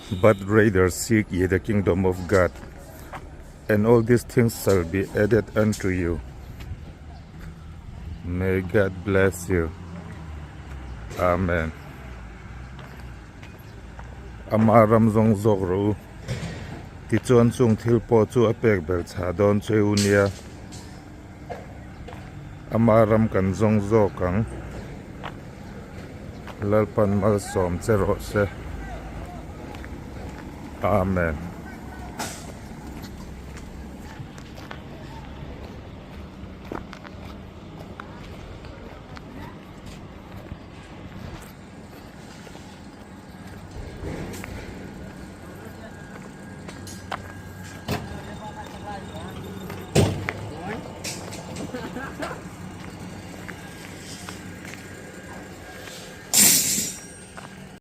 But rather seek ye the kingdom of God, and all these things shall be added unto you. May God bless you. Amen. Ama ram zawng zawk rawh u. Tichuan chung thil pawh chu a pek belh chhah dawn che u nia. Ama ram kan zawng zawk ang. Lalpan malsawm che rawh se. Amen.